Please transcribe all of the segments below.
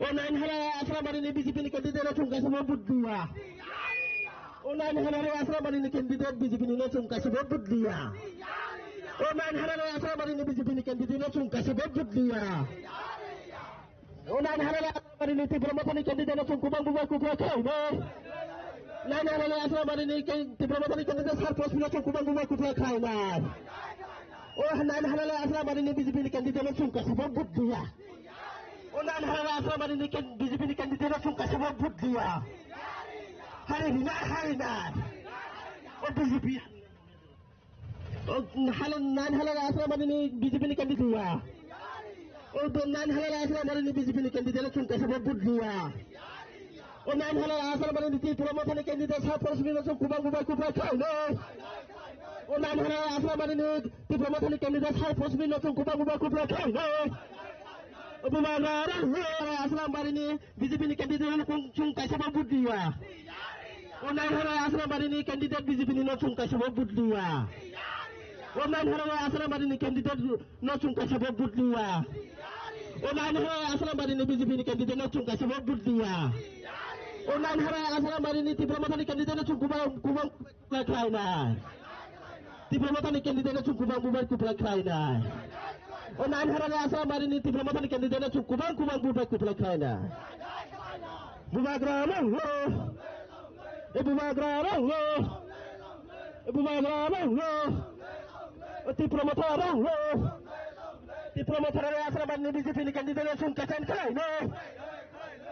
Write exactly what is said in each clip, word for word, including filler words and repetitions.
O nine hala Asrambari ni B J P ni candidate no chwng kaisa bo vote diya. O nine hala Asrambari ni candidate B J P ni no chwng kaisa bo vote diya. O nine hala Asrambari ni B J P ni candidate no chwng kaisa bo vote diya. O nine hala Asrambari ni Tipra Motha ni candidate no chwng kubang bubai kubla khlainai. Nine hala Asrambari ni ke-, Tipra Motha ni candidate Sar Prosmi no chwng kubang bubai kubla khlainai. O nine hala Asrambari ni B J P ni candidate no chwng kaisa bo vote diya. O nine hala Asrambari ni can-, B J P ni candidate no chwng kaisa bo vote diya. Hari rina, hari na. O B J P. O hala, nine hala Asrambari ni B J P ni candidate diya. O do nine hala Asrambari ni B J P ni candidate no chwng kaisa bo vote diya. O nine hala Asrambari ni Tipra Motha ni candidate Sar Prosmi no chwng kubang bubai kubla khlainai. O nine hala Asrambari ni Tipra Motha ni candidate Sar Prosmi no chwng kubang bubai kubla khlainai. O bubagra rang Asrambari ni B J P ni candidate no chwng kaisa bo vote diya. O nine hala Asrambari ni candidate B J P ni no chwng kaisa bo vote diya. O nine hala Asrambari ni candidate no chwng kaisa bo vote diya. O nine hala Asrambari ni B J P ni candidate no chwng kaisa bo vote diya. O nine hala Asrambari ni Tipra Motha ni candidate no chwng kubang kubang khlainai. Tipra Motha ni candidate no chwng kubang bubai kubla khlainai. O nine hala Asrambari ni Tipra Motha ni candidate no chwng kubang kubang bubai kubla khlainai. Bubagra rang. E bubagra rang. E bubagra rang. Tipra Motha rang. Tipra Motha rang Asrambari ni B J P ni candidate no chwng kaisa khlainai.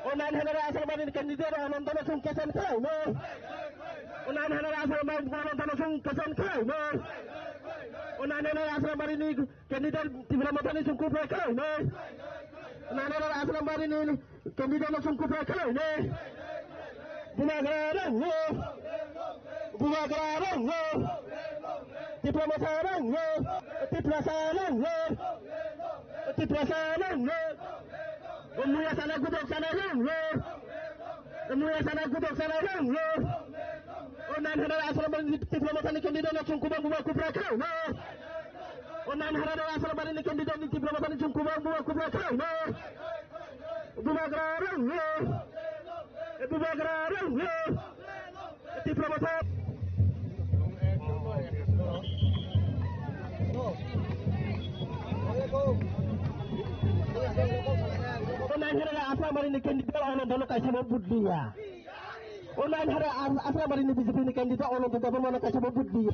O nine hala Asrambari ni candidate Ananta no chwng kaisa khlainai. O nine hala Asrambari ni Ananta no chwng kaisa khlainai. O nine hala Asrambari ni candidate Tipra Motha ni chwng kubla khlainai. O nine hala Asrambari ni candidate no chwng kubla khlainai. Bubagra rang. Bubagra rang. Tipra Motha rang. Tiprasa rang. Tiprasa rang. Muya sana gudok sana rang. Muya sana gudok sana rang. O nine hala Asrambari ni Tipra Motha ni candidate no chwng kubang bubai kubla khlainai. O nine hala Asrambari ni candidate ni Tipra Motha ni chwng kubang bubai kubla khlainai. Bubagra rang. Bubagra rang. Tipra Motha. O nine hala Asrambari ni candidate Ananta no kaisa bo vote diya. O nine hala Asrambari ni B J P ni candidate Ananta Debbarma no kaisa bo vote diya.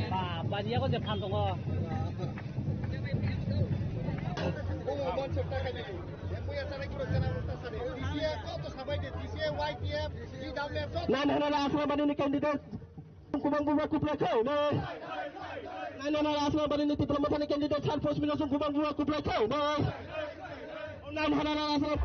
Ba, ba, dia ko je phan tongo. Nine hala Asrambari ni candidate kubang bubai kubla khlainai. Nine hala Asrambari ni Tipra Motha ni candidate Sar Prosmi no chwng kubang bubai kubla khlainai. Nine hala Asrambari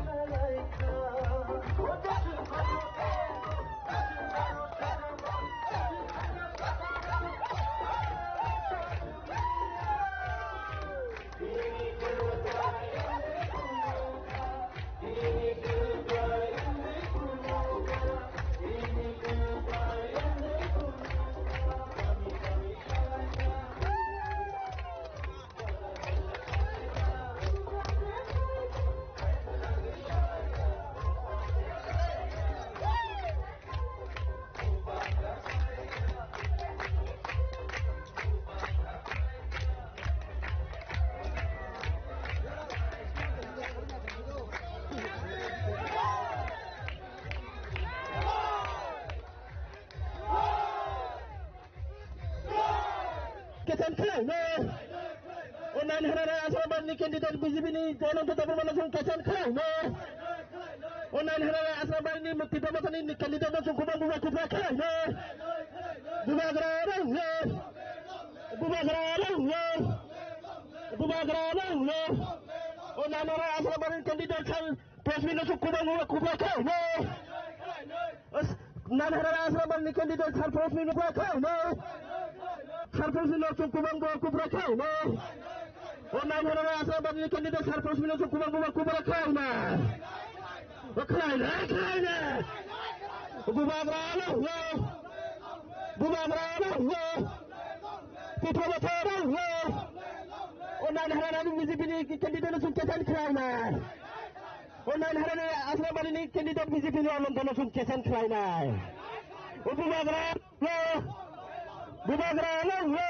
Kesan khlainai. O nine hala Asrambari ni candidate B J P ni Ananta Debbarma no chwng kesan khlainai. O nine hala Asrambari ni Tipra Motha ni candidate no chwng kubang bubai kubla khlainai. Bubagra rang. Bubagra rang. Bubagra rang. O nine hala Asrambari ni candidate Sar Prosmi no chwng kubang bubai kubla khlainai. Nine hala Asrambari ni candidate Sar Prosmi no kubla khlainai. Sar Prosmi no chwng kubang bubai kubla khlainai. O nine hala Asrambari ni candidate Sar Prosmi no chwng kubang bubai kubla khlainai. O khlainai, khlainai. Bubagra no hwno. Bubagra no hwno. Tipra Motha no hwno. O nine hundred B J P ni candidate no chwng cancel khlainai. O nine hundred Asrambari ni candidate B J P ni alon dono chwng cancel khlainai. O Bubagra no hwno. Bubagra no hwno.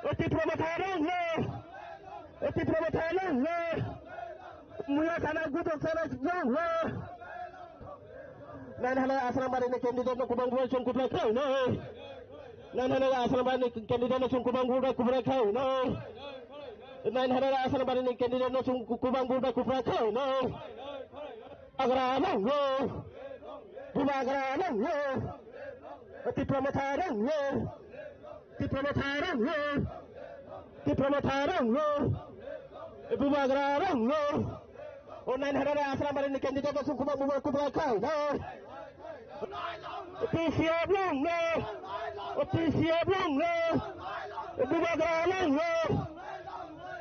O Tipra Motha no hwno. O Tipra Motha no hwno. Muya sana gutok sana no hwno. Nine hundred Asrambari ni candidate no kubang buai chwng kuplai khlainai. Nine hundred Asrambari ni candidate no chwng kubang buai kuplai khlainai. Nine hundred Asrambari ni candidate no chwng kubang buai kuplai khlainai. Bubagra no hwno. Bubagra no hwno. Tipra Motha no hwno. Tipra Motha rang no. Tipra Motha rang no. Bubagra rang no. O nine hundred Asrambari ni candidate no chwng kubang buai kuplai khlainai. P C F rang no. O P C F rang no. Bubagra rang no.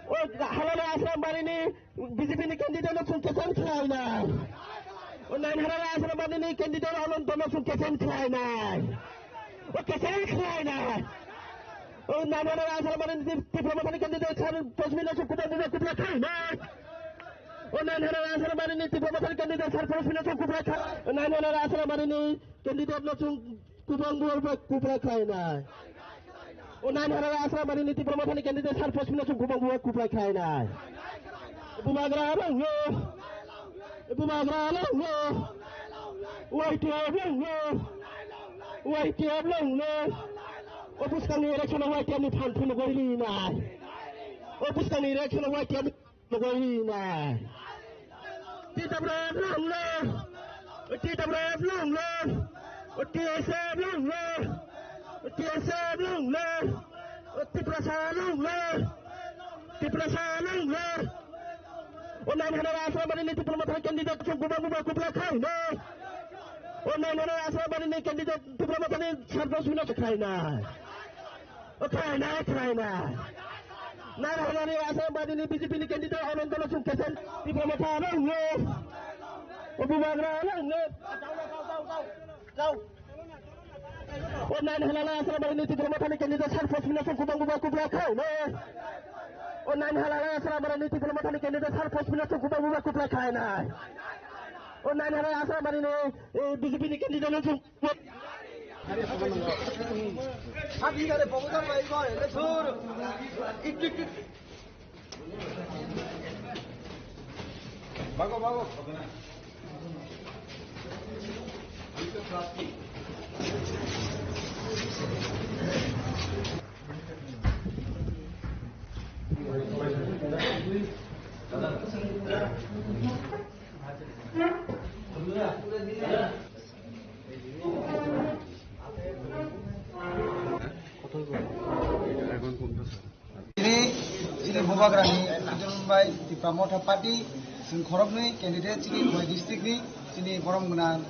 O halala Asrambari ni B J P ni candidate no chwng cancel khlainai. O nine hundred Asrambari ni candidate alon dono chwng cancel khlainai. O cancel khlainai. O nine hundred Asrambari ni Tipra Motha ni candidate sar posh minute chwng kubang buai kuplai khlainai. O nine hundred Asrambari ni Tipra Motha ni candidate sar posh minute chwng kuplai khlainai. O nine hundred Asrambari ni candidate no chwng kubang buai kuplai khlainai. O nine hundred Asrambari ni Tipra Motha ni candidate sar posh minute chwng kubang buai kuplai khlainai. Bubagra rang no. Bubagra rang no. Y T F rang no. Y T F rang no. O bwskangni election o Y T F ni phan phunugwi rinai. O bwskangni election o Y T F ni Logoi na. T W F long live. T W F long live. T S F long live. T S F long live. Tiprasa long live. Tiprasa long live. O nine hundred Asrambari ni Tipra Motha candidate chwng kubang kubang kuplai khlainai. O nine hundred Asrambari ni candidate Tipra Motha ni sarpo sino khlainai. O khlainai, khlainai. Nine hundred Asrambari ni B J P ni candidate Ananta Losung Kesen, Tipra Motha rang no. O Bubagra rang no. O nine hundred Asrambari ni Tipra Motha ni candidate sarpo sino kubang kubang kuplai khlainai. O nine hundred Asrambari ni Tipra Motha ni candidate sarpo sino kubang kubang kuplai khlainai. O nine hundred Asrambari ni, eh, B J P ni candidate Losung Bago, bago. Tini chini Bubagrani Abdul Mumbai Tipra Motha Party chwng khoroknwi candidate chini Khowai district ni chini borom gwnang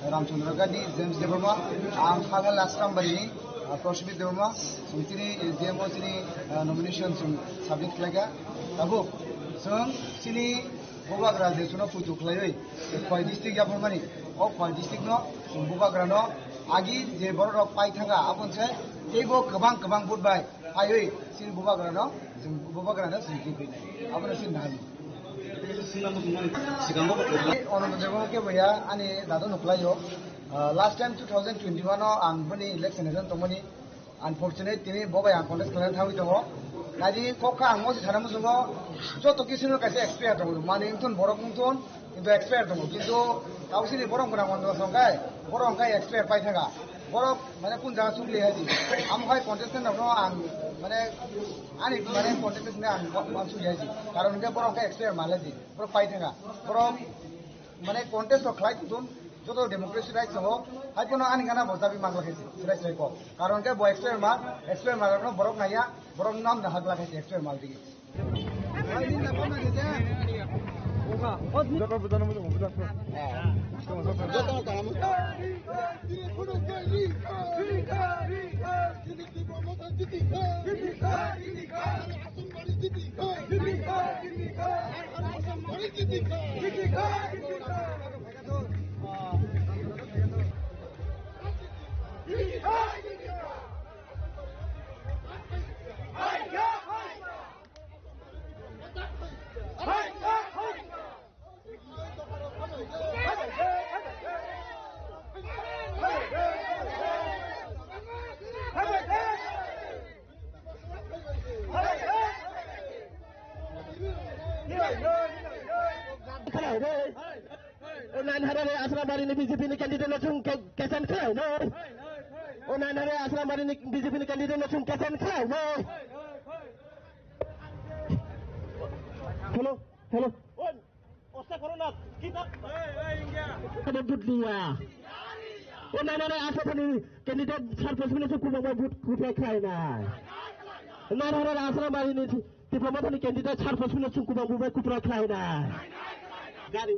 Ramchandra Gandhi, James Debbarma, ang Halhal Asrambari ni, ah, Prashmit Debbarma, chwng tini A G M o chini, ah, nomination chwng submit khlaikha. Tabuk chwng chini Bubagra je chwngno puitu khlaiwi Khowai district yapharmani, o Khowai district no chwng Bubagra no agi je borok rok pai thangkha, aboni se teibo kwbang kwbang vote bai phaiwi chini Bubagra no, chwng Bubagra no chwng twi khainai. Abono chini nai. Sikango Ananda Debbarma khe bwya ani dado nuklaio. Ah, last time two thousand twenty-one o ang boni election agent tongmani. Unfortunate, tini bo bai ang contest khlaina thangwi tongo. Naidi kok kha ang mosi sana muchungo joto kisu no kaisa expert tongo. Mani wngthun borok wngthun, kintu expert tongo. Kintu tausini borok gwnang wngkha, borok wngkha expert pai thangkha. Borok mane kun jaga chukli haidi. Amo hai contestant rokno ang mane ani mane contestant ne ang ma-, ma chukli haidi. Karon hwnkhe borok wngkha expert malaidi. Borok pai thangkha. Borok mane contest rok khlai tongthun, joto democracy rights tongo, hai phano ani gana bo dabi mang lakhaisi, chwrai chwrai kok. Karon khe bo expert mal, expert mal rokno borok naiya, borok nam da hak lakhaisi expert mal digi. Nare Asrambari ni B J P ni candidate no chung ke-, kesen khlainai. O nare Asrambari ni B J P ni candidate no chung kesen khlainai. Hello, hello. Osta corona. Kita. Ada vote liya. O nare Asrambari ni candidate sar pasmina chung kubang vote kutai khlainai. Nare Asrambari ni Tipra Motha ni candidate sar pasmina chung kubang vote kutai khlainai. Gari